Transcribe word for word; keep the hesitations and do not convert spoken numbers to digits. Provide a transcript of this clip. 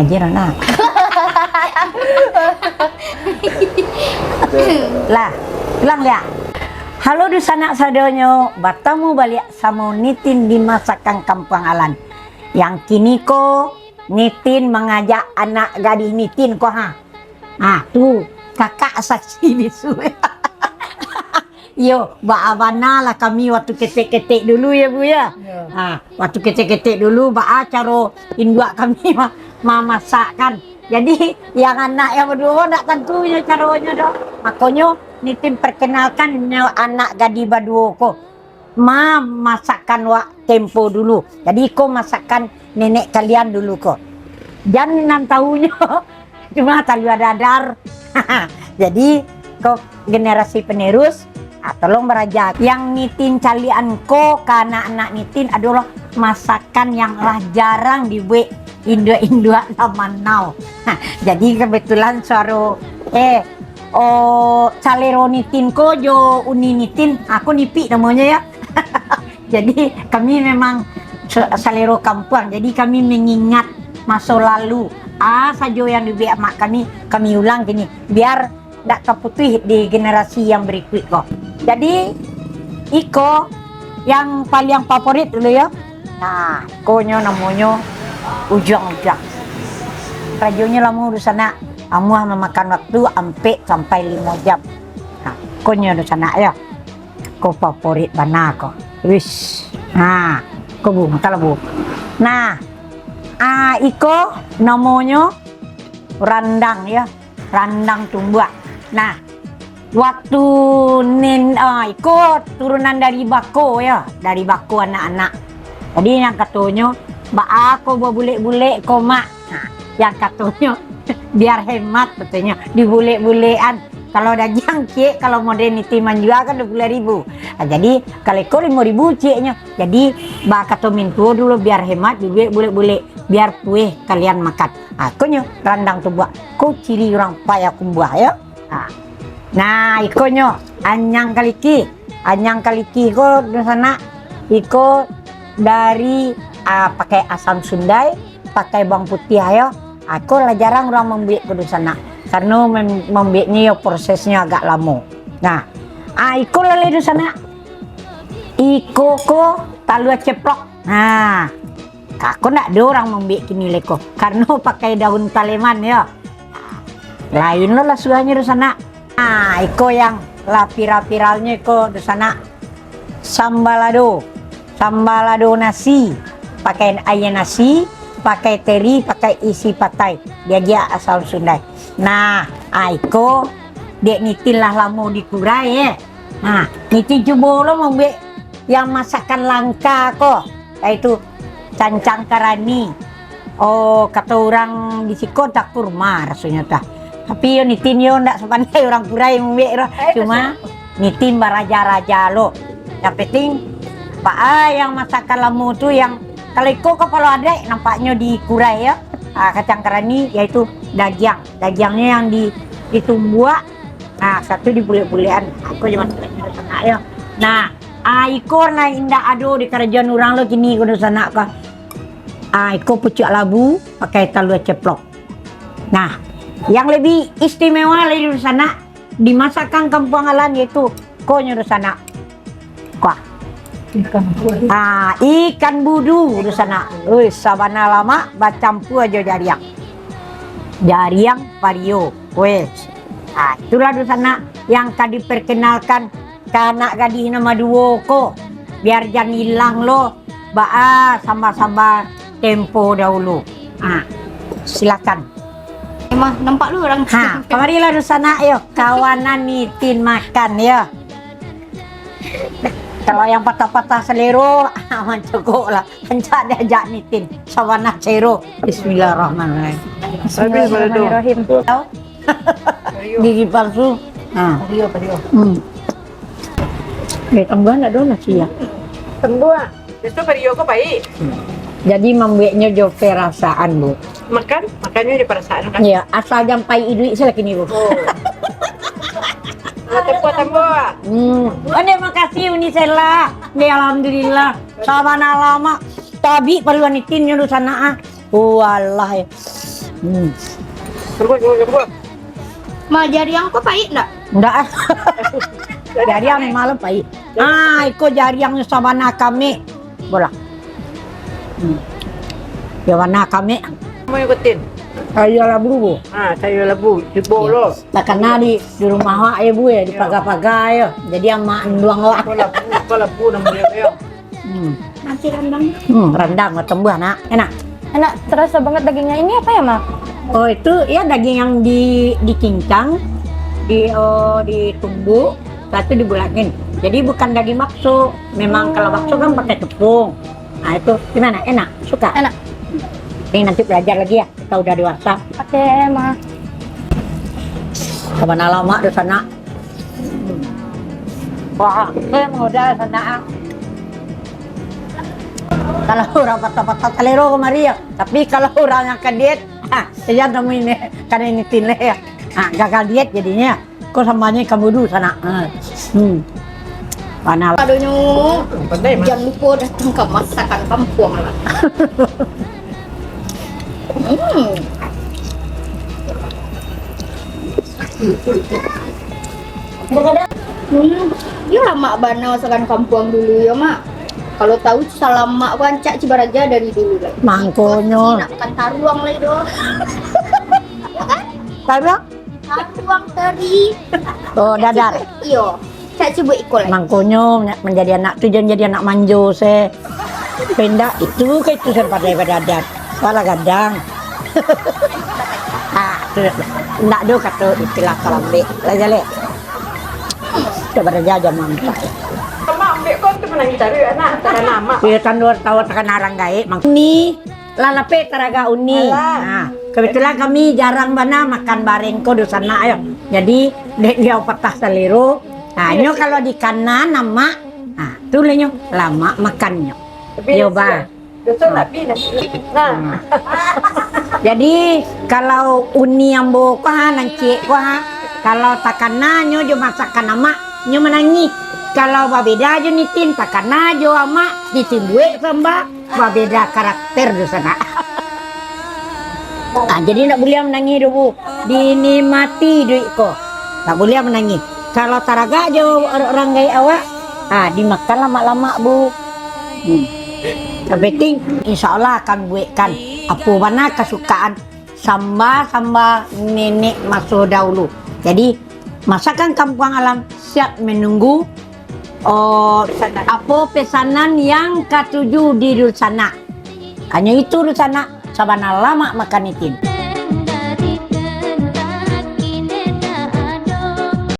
Anjir, anak. Lah, ulang liak. Halo, dunsanak sadonyo, batamu baliak samo Nitin di Masakan Kampuang Alan. Yang kini ko, Nitin mangajak anak gadih Nitin ko, ha. Ha, tu, kakak saksi bisu. Iyo, baa bana lah kami waktu ketek-ketek dulu ya, Bu, ya. Ya. Ha, waktu ketek-ketek dulu, baa caro induak kami ma-, mamasak kan. Jadi, yang anak yang baduo ndak tantu nyo caronyo doh. Makonyo, Nitin perkenalkan nyo anak gadih baduo ko. Ma-, masakan wak tempo dulu. Jadi, ko masakan nenek kalian dulu ko. Jan nan tahunyo cuma talua dadar. Jadi, ko generasi penerus, ah, tolong baraja. Yang Nitin caliakan ko ka anak-anak Nitin adolah masakan yang lah jarang dibuek induak-induak zaman now. Jadi, kebetulan suaro, eh, oh, salero Nitin ko jo uni Nitin, aku nipik namonyo ya. Jadi, kami memang sa-, salero kampuang. Jadi, kami mengingat maso lalu. Ah, sajo yang dibuek amak kami, kami ulang kini. Biar ndak taputuih di generasi yang berikut ko. Jadi, iko yang paling favorit dulu yo. Nah, ikonyo namonyo ujuang-ujuang. Karajonyo lamo, dunsanak, amuah mamakan waktu ampek sampai limo jam. Nah, ikonyo, dunsanak, yo. Ko favorit bana ko. Wish. Nah, ko, Bu, makanlah, Bu. Nah, ah, iko namonyo randang, yo. Randang tumbuak. Nah, waktu nen-, ah, iko turunan dari bako, yo, dari bako anak-anak. Jadi, nan katonyo, "Baa ko babulek-bulek ko, Mak?" Nah, yang katonyo, "Biar hemat," katonyo, "dibulek-bulekan. Kalau dagiang ciek, kalau model Nitin manjua kan duo puluah ribu. Ah, jadi, kalau iko limo ribu cieknyo. Jadi, baa kato mintuo dulu, biar hemat, dibulek-bulek, biar pueh kalian makan." Ah, ikonyo randang tumbuak. Ko ciri urang Payakumbuah, yo. Ah. Nah, ikonyo anyang kaliki. Anyang kaliki ko, dunsanak, iko dari, ah, pakai asam sundai, pakai bawang putiah, yo. Ah, iko lah jarang urang mambuek ko, dunsanak. Karano mem-, mambueknyo, yo, prosesnyo agak lamo. Nah, ah, iko lalai, dunsanak. Iko ko talua ceplok. Nah, kako ndak ado urang mambuek kini lai ko, karano pakai daun taleman, yo. Lain lo lah suahnyo, dunsanak. Nah, iko yang lah viral-viralnyo iko, dunsanak. Sambalado. Sambalado nasi. Pakai aia nasi, pakai teri, pakai isi patai. Diagiah asam sundai. Nah, ah, iko dek Nitin lah lamo di kurai, eh. Nah, Nitin cubo lo mambuek yang masakan langka ko, yaitu cancang karani. Oh, kato urang di siko tah kurma rasonyo tah. Tapi yo Nitin yo ndak sapandai urang kurai mambuek ro. Eh, cuma betul. Nitin baraja-raja lo. Yang penting, baa yang masakan lamo tu yang, kalau iko kapalo adaik nampaknyo di kurai yo. Ah, kacang karani, yaitu dagiang. Dagiangnyo yang di, ditumbuak, ah, satu dibulek-bulekan. Aku cuma tengah yo. Nah, ah, iko nan indak ado di karajoan urang lo kini ko, dunsanak ko. Ah, iko pucuak labu pakai talua ceplok. Nah, yang lebih istimewa lagi, dunsanak, di masakan Kampuang Alan, yaitu konyo, dunsanak. Kuah. Ikan budu. Ah, ikan budu, dunsanak. Oi, sabana lamak bacampua jo jariang. Jariang pario. Weh. Ah, itulah, dunsanak, yang ka diperkenalkan ka anak gadih nan baduo ko. Biar jan ilang lo baa samba-samba tempo dahulu. Ah, silakan. Emang nampak lu orang. Ha, kamarilah, dunsanak, yo. Kawanan Nitin makan, yo. Kalau yang patah-patah salero, mancogok lah. Rancak diajak Nitin. Sabana cero. Bismillahirrahmanirrahim. Habis pada tu. Bismillahirrahmanirrahim. Gigi palsu. Ha. Pario, pario. Hmm. Eh, tambah nak dong nasi ya? Tambah. Biaso pario ko paik. Jadi mambueknyo jo perasaan, Bu. Makan, makannyo jo perasaan kan? Ya, asal jan paik iduik salah kini, Bu. Oh. Kalau tempo tambah. Hmm. Oh, terima kasih Uni Sela. Ni alhamdulillah. Sabana lamak. Tabi paluan Nitin nyo, dunsanak, ah. Walah, eh. Hmm. Serbu, serbu, serbu. Ma, jariang ko paik ndak? Ndak. Jariang memang lah paik. Ah, iko jariang sabana kami. Bola. Hmm. Sabana kami. Mau ikutin? Sayur labu, Bu. Ah, sayur labu. Cubo lo. Takana di, di rumah awak ya, Bu, ya, di pagar-pagar ya. Jadi amak induang awak. Kepala bu, kepala bu namanya ya. Hmm. Nasi rendang. Hmm, rendang lah tumbuah, Nak. Enak. Enak, terasa banget dagingnya. Ini apa ya, Mak? Oh, itu ya daging yang di, dicincang, di, oh, ditumbuk, lalu dibulakin. Jadi bukan daging bakso. Memang kalau bakso kan pakai tepung. Nah, itu gimana? Enak? Suka? Enak. Ini nanti belajar lagi ya, kita udah dewasa. Oke, Ma. Sabana lamak di sana. Wah, saya muda sana. Kalau urang patah-patah salero kamari ya. Tapi kalau urang yang ka diet, ha, iyo namuin, kada nitin lai ya. Ha, gagal diet jadinyo. Ko sambanyo ikan budu sana. Ha. Hmm. Panah. Adonyo, pandai, Mas. Jangan lupa datang ke masakan kampuang lah. Hmm. Hmm. Yo lah, Mak, bana masakan kampuang dulu yo, Mak. Kalau tahu salamak ko rancak cibaraja dari dulu lah. Mangkonyo. Nak makan taruang lai doh. Yo kan? Taruang? Taruang teri. Oh, dadar. Iyo. Cak cubo iko lai. Mangkonyo, manjadi anak tu jan jadi anak manjo se. Pendak itu ka itu se pandai badadat. Pala gadang. Ah, tu. Ndak do kato istilah kalambek. Lai jaleh. Coba raja aja mampak. Sama ambek kau tu menang gitar anak, takana amak. Iyo, tando tahu takana urang gaek, Mang. Ni. Lah lapeh taraga uni. Alah. Ha, kebetulan kami jarang bana makan bareng ko di sana yo. Jadi, dek liau patah salero. Ha, nyo kalau di kanan amak, ha, tu lah nyo lamak makannyo. Yo, ba. Doso nak bi nasi. Nah. Hmm. Jadi, kalau uni ambo ko ha, nan ciek ko ha, kalau takana nyo jo masakan amak, nyo manangih. Kalau babeda jo nitin, takana jo amak, nitin buek samba. Babeda karakter di sana. Ah, jadi ndak buliah manangih doh, Bu. Dinikmati duit ko. Ndak buliah manangih. Kalau taragak jo urang gaek awak, ah, dimakan lamak-lamak, Bu. Hmm. Yang penting, insya Allah akan buekkan apo bana kasukaan samba-samba nenek maso dahulu. Jadi, masakan Kampuang Alam siap menunggu, oh, apo pesanan yang katuju di dunsanak. Hanyo itu dunsanak, sabana lamak makan nitin.